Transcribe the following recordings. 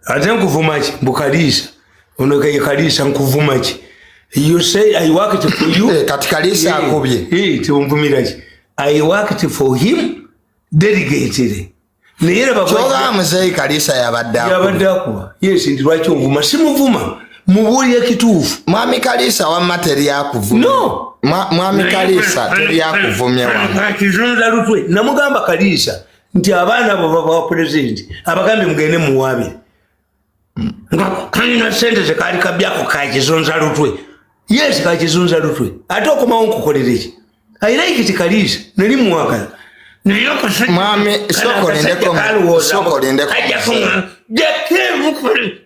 Ate nkuvuma ki? Mbu Kaliisa ono ye Kaliisa, nkuvuma ki? You say I worked for you. Eh, kati Kaliisa akubye. Eh, tiwonvumira ki? I worked for him delegatedly, naye raba. Kyogamba muzeeyi Kaliisa yabadde akubye. Yabadde akuba, yes. Nti lwaki onvuma? Simuvuma, mubuulira kituufu. Mwami Kaliisa, wamma teri akuvumye. No. Mwami Kaliisa, teri akuvumye wano. Kizunza lutwe. Namugamba Kaliisa nti abaana abo bava wa pulezidenti, abagambye mugende muwabire nga kalina sente zekaali kabyako. Kakizunza lutwe, yes, kakizunza lutwe. Ate okomawo nkukolera eki? I like it. Kaliisa nali muwagala, naye akasajja- Mwami, kano sooka akasajja olindeko- kalowooza sooka olindeko. kajja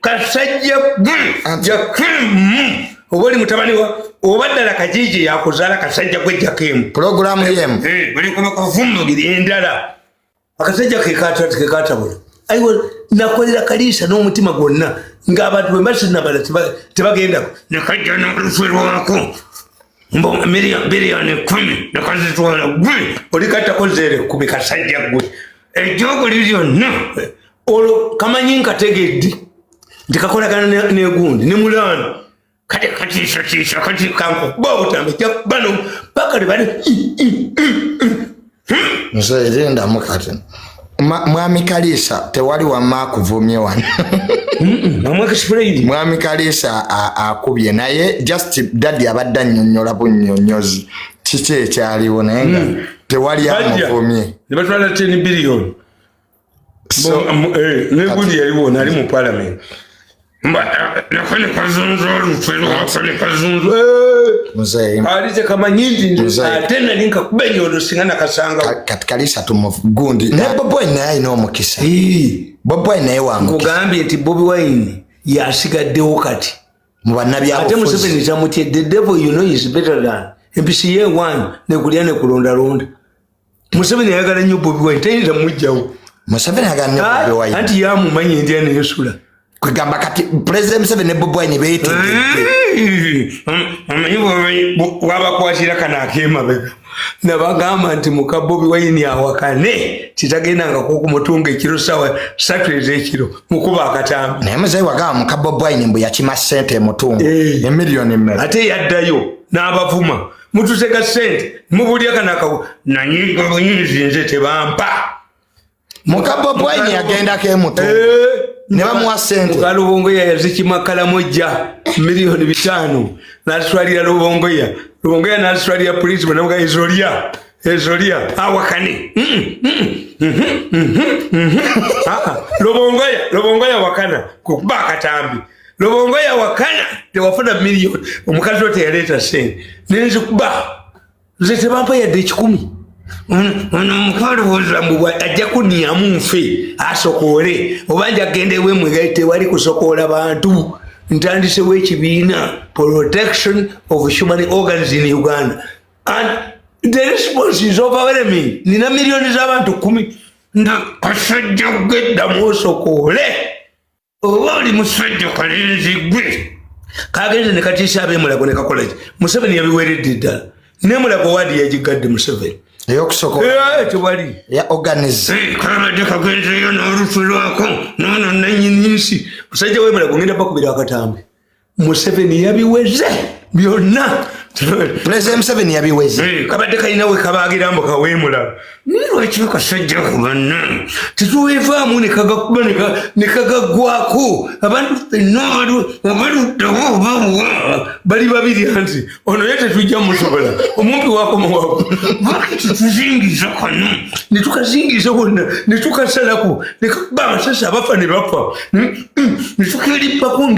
kasajja gwe Jakemu, oba oli mutabani wa oba ddala Kajiji yakuzaala, kasajja gwe Jakemu. Pulogulaamu yemu. Balikubakuvumbugiri endala. Akasajja kekatabula. Aiwa, nakolera Kaliisa n'omutima gwonna, ng'abantu bwe basinabala tebagendako, nekajja n'olutwe lwako mbu 10 biliyoni nekazitwala. Gwe olikattako 0 10, kasajja gwe, ejjoogo li lyonna olwo kamanyi nkategedde nti kakolagana negundi ne mulaano. Kati katiisatiisa, kati kankuba obutambi bano paka lebali. Nze erindamu kati. Mwami Kaliisa, tewali wamma akuvumye wano. Amwekisipuleiri. Mwami Kaliisa akubye, naye just daddy abadde annyonnyola bunnyonnyozi kiki ekyaliwo, naye nga tewali amuvumye. Ne batwala 10 biliyoni. So, negundi yaliwo nali mu parliament nakanekazunza olutwe lwakanekazunza. Muzeeyi. Ali tekamanyi nti nze Muzeeyi. ate nali nkakuba enyondo singa nakasangawo. Kati Kaliisa tumugundi ne Bobi Wine naye alina omukisa. Bobi Wine naye wa mukisa. Nkugambye nti Bobi Wine yasigaddewo kati. Mu Ate bannabyabufuzi. Museveni tamutye. The devil you know is better than empisi yewanyu nekulya nekulondalonda. Museveni ayagala nnyo Bobi Wine, tayinza mugjawo. Museveni ayagala nnyo Bobi Wine. Anti yamumanyi ndya neyesula. Kwegamba kati President Museveni ne Bobi Wine beetegedde. Amanyi wabakwatira kano akemabega, nabagamba nti muka Bobi Wine awakane kitagendangako okumutunga ekiro sawa 3 ez'ekiro mukuba akatambi. Naye muzeeyi, wagamba muka Bobi Wine mbu yakima ssente emutungo Eh. emiliyoni mmeka? Ate yaddayo n'abavuma, mututega sente mubulya kano akawu nanyiga buyinzi, nze tebampa. Muka Bobi Wine yagendako emutungo Eh. ne bamuwa ssente. Muka Lubongoya yazikima Kalamojja 5 miliyoni nazitwalira Lubongoya, Lubongoya nazitwalira polisi bwenamuga ezolya ezolya awakane. Ah, ah. Lubongoya, Lubongoya wakana kukuba akatambi. Lubongoya wakana, tewafuna miliyoni, omukazi wo teyaleeta sente nenzikuba, nze tebampa yadde 100. Ono omukalowooza mbu ajja kunyamu nfe asokoole oba nja kgenda ewemwe. Tewali kusokoola bantu. Ntandisewo ekibiina, Protection of Human Organs in Uganda, and the response is overwhelming. Nina miliyoni z'abantu 10. Nda kasajja geddamu osokoole oba oli musajja kalenzi gwe. Kagenze ne katiisa ab'emulago ne kakola ki. Museveni yabiweredde ddala, nemulago waadi yagigadde Museveni. Eyokusooka. Eh, tewali. Ya organs. Eh, kabadde kagenzeyo n'olufu lwako nono nanyini nsi musajja wemulago ngenda bakubira akatambi. Museveni yabiweze byonna. President Museveni yabiweze. Eh, kabadde kalina we kabagira mbu kaweemula, naye lwaki kasajja ku banna tetuwevaamu nekagakuba nekagaggwako? Abantu fenna abaluddewo bawa bali babiri, anti ono ye tetujja musobola, omumpi wakomawako. Lwaki tetuzingiza kano netukazingiza wonna netukasalako nekakuba amasasi, abafa ne bafa, netukerippako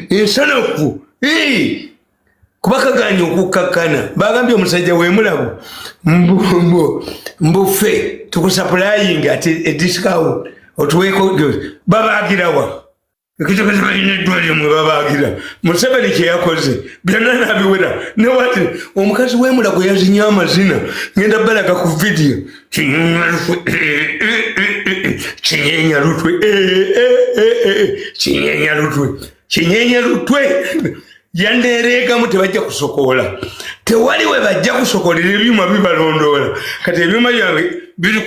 ensanafu? Eh, kuba kaganya okukkakkana. Bagambye omusajja wemulago mbufe tukusupplying ati ediscount otuweeko. Babagirawa ekitegeza balina eddwaliro mwe babagira. Museveni kyeyakoze byonna nabiwera. Newati omukazi wemulago yazinye amazina, ngenda balaga ku vidiyo. Kinyenya lutwe, kinyenya lutwe, kinyenya lutwe, kinyenya lutwe. Yandeereegamu, tebajja kusokoola, tewali we bajja kusokolera. Ebyuma bibalondoola. Kati ebyuma byange biri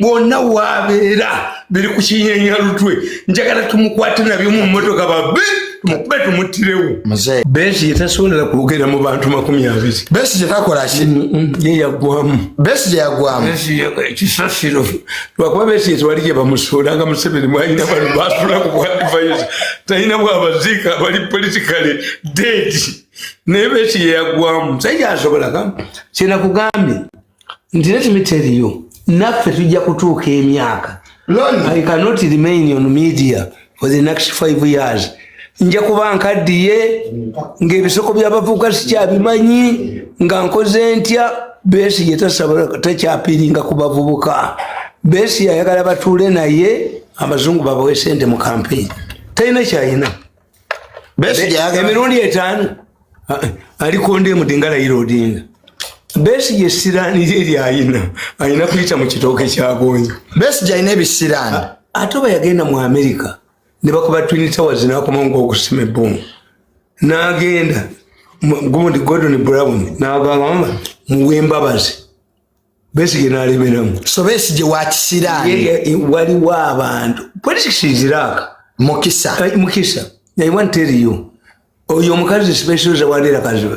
ku wonna waabeera, biri ku kinyenya lutwe. Njagala tumukwate nabyo mu mmotoka, babbe, tumukube, tumuttirewo. Besigye tasobola kwogera mu bantu 20. Besigye takola ki? Ye yaggwamu. Besigye yaggwamu. Kisasiro, lwakuba Besigye tewali gye bamusuula nga Museveni mwalina bano basula ku bwadivise, talina bwabaziika, bali politically dead. Naye Besigye yaggwamu, musajja asobola. Kam kyenakugambye nti, let me tell you, naffe tujja kutuuka emyaka. I cannot remain on media for the next 5 years. Nja kuba nkaddiye, ng'ebisoko by'abavubuka sikyabimanyi, nga nkoze ntya. Besigye tasobola, takyapiringa ku bavubuka. Besigye ayagala batuule naye, abazungu babawe sente mu campaign. Talina kyayina. Emirundi 5 aliko ndi nga Raila Odinga. Besigye esiraani lye lyayina, ayina kuyita mu kitooke kyagonja. Besigye alina ebisiraani. Ate oba yagenda mu America ne bakuba Twin Towers, nakomawo ngaokusima ebbomu, n'agenda gundi Gordon Brown n'agamba, "Mama, muwe embabazi." Besigye n'alemeramu. So Besigye wa kisiraani. Waliwo abantu, politics is luck. Mukisa. Mukisa. I want to tell you, oyo omukazi Special Zawadera Kazibe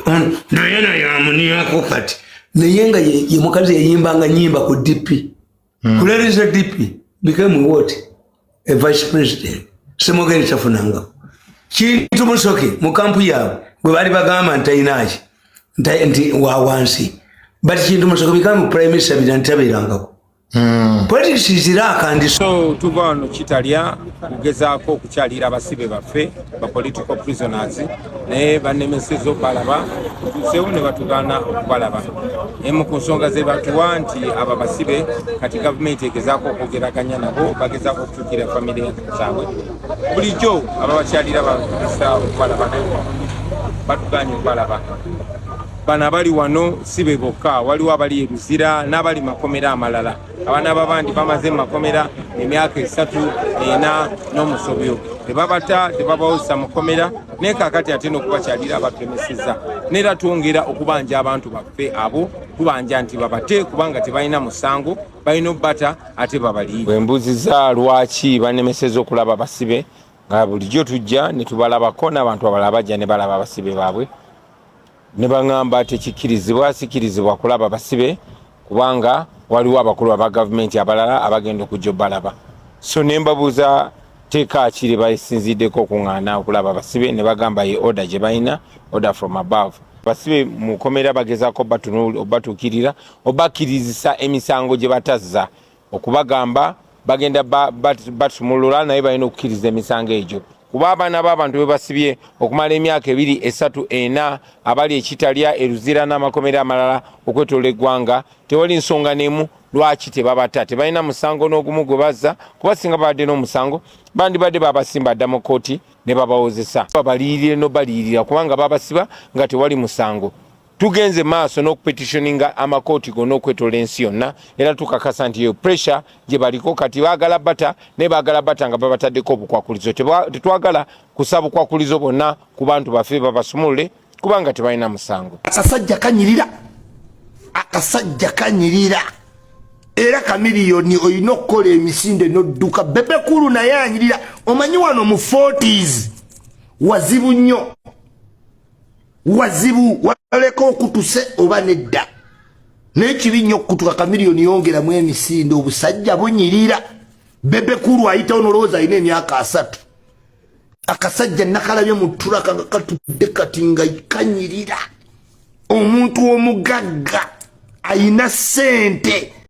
naye naye amuniyako kati, naye nga ye mukazi yayimbanga nyimba ku DP. Kuleriza DP became what? A vice president. Semogere tafunangako kintu. Musoke mu camp yaabwe gwe baali bagamba nti talinaki, nti wa wansi, but Kintu Musoke became prime minister bira ntabeerangako. Politics is luck and So tuva wano Kitalya kugezaako okukyalira abasibe baffe ba political prisoners, naye banemeseza obalaba. Tutuusewo ne batugaana okubalaba. Emu ku nsonga ze batuwa nti abo abasibe kati gavumenti egezaako okwogeraganya nabo, bagezaako okutuukirira famire zaabwe. Bulijjo ababakyalira bakisa okubalaba, naye batuganye okubalaba. Bano abali wano si be bokka, waliwo abali e Luzira n'abali makomera amalala. Abaana babandi bamaze mu makomera emyaka 3, 4 n'omusobyo, tebabata, tebabawozesa mukomera. Naye kakati ate n'okubakyalira batulemeseza. Neera twongera okubanja abantu baffe abo, tubanja nti babate kubanga tebalina musango, balina obbata ate babaliire. Bwe mbuuziza lwaki banemeseza okulaba basibe, nga bulijjo tujja ne tubalabako n'abantu abalala bajja ne balaba abasibe baabwe, ne baŋŋamba tekikkirizibwa, sikkirizibwa kulaba basibe kubanga waliwo abakulu aba gavumenti abalala abagenda okujja obalaba. So ne mbabuuza teeka ki lye basinziddeko okuŋŋaana okulaba abasibe, ne bagamba ye order gye balina, order from above. Basibe mukomera bagezaako obatuukirira, obakkirizisa emisango gye batazza, okubagamba bagenda batumulula, naye balina okukkiriza emisango egyo, kuba abaana b'abantu be basibye okumala emyaka 2, 3, 4, abali ekitalya, eruzira n'amakomera amalala okwetoola eggwanga, tewali nsonga n'emu lwaki tebabata. Tebalina musango n'ogumu gwe bazza, kuba singa babadde n'omusango bandibadde babasimba dda mu kooti ne babawozesa, babaliyirire nobaliyirira, kubanga babasiba nga tewali musango. Tugenze maaso n'okupetitioninga amakooti gonna okwetoola ensi yonna, era tukakasa nti eyo pressure gye baliko. Kati baagala bata, naye baagala bata nga babataddeko obukwakulizo. Tetwagala kusa bukwakulizo bwonna ku bantu baffe, babasumulule kubanga tebalina musango. Akasajja kanyirira, akasajja kanyirira. Era Kamiliyoni olina okukola emisinde n'odduka. Bebe Cool naye anyirira. Omanyi wano mu 40s wazibu nnyo, wazibu, waleka okutuse oba nedda, naye kibi nnyo okutuka. Kamiliyoni yongeramu emisinde, obusajja bunyirira. Bebe Cool ayitawo nolowooza alina emyaka 30. Akasajja nakalabye mu ttulaka nga katudde kati nga kanyirira. Omuntu omugagga ayina ssente.